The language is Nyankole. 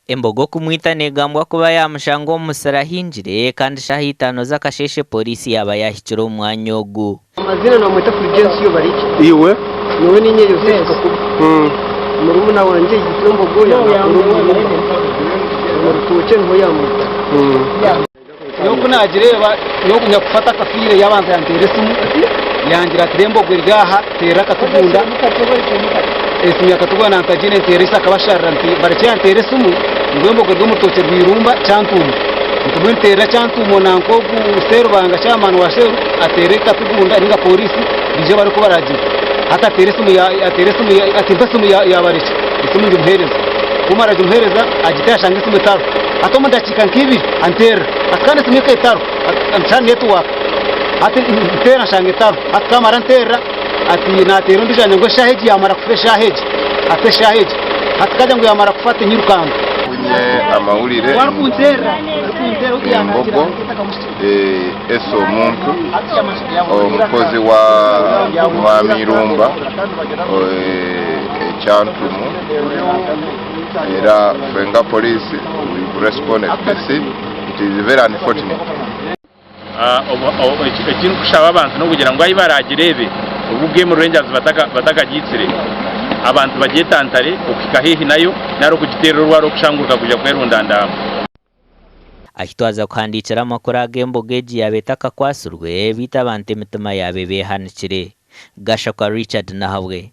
Embogo okumwita negambwa kuba yamushanga omu musiri ahingire kandi shaaha itaano z'akasheeshe pooriisi yaaba yaahikire omu mwanya ogu. Amazina nomweta Fulgensio Bariki. Iwe? Nyowe ninye Yosefu Kakuba. Murumuna wangye yaitwa embogo yamwakora omu irumba. Omu rutookye niho yamwita. Nyowe ku naagireeba, nyowe nyakufa atakafiire yaabanza yanteera esimu, yangira ati reeba embogo eri aha, teera akatugunda. Esimu ya Katugunda nantagiine nteera ise akabasharira nti barekye yanteera esimu ngu embogo eri omu rutookye rw'eirumba Kyantuumo. Nti mbwenu teerera Kyantuumo nanka ogu Serubanga chairman wa Sheru ateere Katugunda ninga pooriisi baije barebe oku baraagize. Hati ateera esimu ya ateera esimu ya ati mpa esimu ya ya Barekye esimu ngimuheereza. Ku mmara gimuheereza agiteera ashanga esimu etariho. Hati omu dakiika nk'ibiri anteerera ati kandi esimu eka etariho ati nshanga netiwaaka. Hati nteera nshanga etariho. Hati ku amara anteerera ati naateera ondiijo yangye ngu eshaaha egi yaamara kufa eshaaha egi ati eshaaha egi. Hati ku agira ngu yaamara kufa ati nyirukanga. Nfunye amawulire ngu embogo esse omuntu, omukozi wa Mwami Irumba e Kyantumu era ffe nga police we've responded to the scene, it is very unfortunate. Eki ndikushaba abantu n'okugira ngu ahu baraagireebe obu Game Rangers batakagiitsire, abantu bagyetantare okuhika haihi nayo nari okugiteerera orwari okushanguruka kwija kwerundanda hamwe. Ahi twaza kuhandiikira amakuru aga embogo egi yaaba etakakwatsirwe beitu abantu emitima yaaba ebeehanikire. Gashakwa Richard Nahabwe.